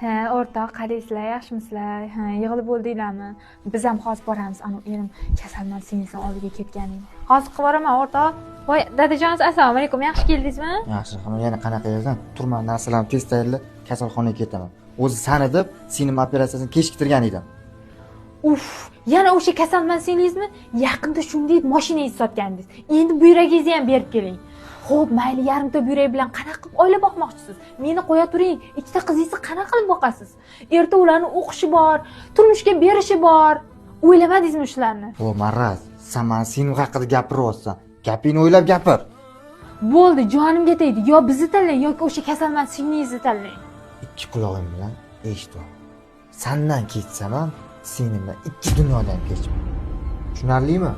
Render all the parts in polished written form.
Ha, o'rtoq, qalaysizlar, yaxshimisizlar? Ha, yig'ilib bo'ldinglarmi? Biz ham hozir boramiz. Ana erim kasalman singlisini oldiga ketgan edi. Hozir qilib boraman, o'rtoq. Voy, dadajon, assalomu alaykum. Yaxshi keldingizmi? Yaxshi, hamma yana qanaqa yerdan? Turma, narsalarni tez tayyorla, kasalxonaga ketaman. O'zi sani deb singlim operatsiyasini kechiktirgan edim. Uf, yana o'sha kasalman singlingizmi? Yaqinda shunday mashinangizni sotgandingiz. Endi buyragingizni ham berib keling. Xo'p, mayli, yarimta buyrak bilan qanaqa qilib oila boqmoqchisiz? Meni qo'ya turing, ikkita qizingizni qanaqa qilib boqasiz? Erta ularni o'qishi bor, turmushga berishi bor. O'ylamadingizmi shularni? O, maraz, sen mani singlim haqida gapiryapsan. Gapingni o'ylab gapir. Bo'ldi, jonimga tegdi. Yo bizni tanlang yoki o'sha kasalman singlingizni tanlang. Ikki qulog'im bilan eshit. Sandan kechsam ham singlimdan ikki dunyodan kechma. Tushunarlimi?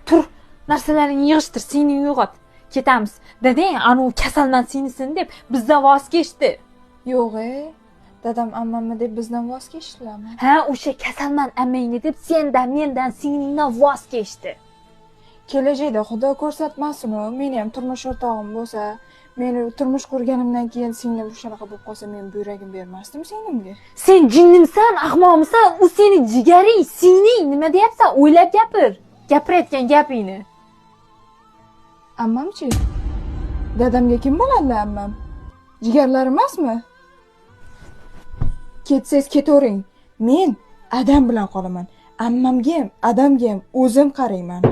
Tur, narsalaringni yig'ishtir, singlingni uyg'ot. Ketamiz. Dadang anu kasalman singlisini deb bizdan voz kechdi. Yo'q-e, dadam ammamni deb bizdan voz kechdilarmi? Ha, o'sha kasalman ammangni deb sendan, mendan, singlingdan voz kechdi. Kelajakda Xudo ko'rsatmasin-u, meni ham turmush o'rtog'im bo'lsa, meni turmush qurganimdan keyin singlim shunaqa bo'lib qolsa, men buyragim bermasdim singlimga. Sen jinnimsan, ahmoqmisan? U seni jigaring, singling, nima deyapsan? O'ylab gapir. Gapirayotgan gapingni. Ammamchi? Dadamga kim bo'ladi ammam? Jigarlar emasmi? Ketsangiz ketavering. Men adam bilan qolaman. Ammamga ham, adamga ham o'zim qarayman.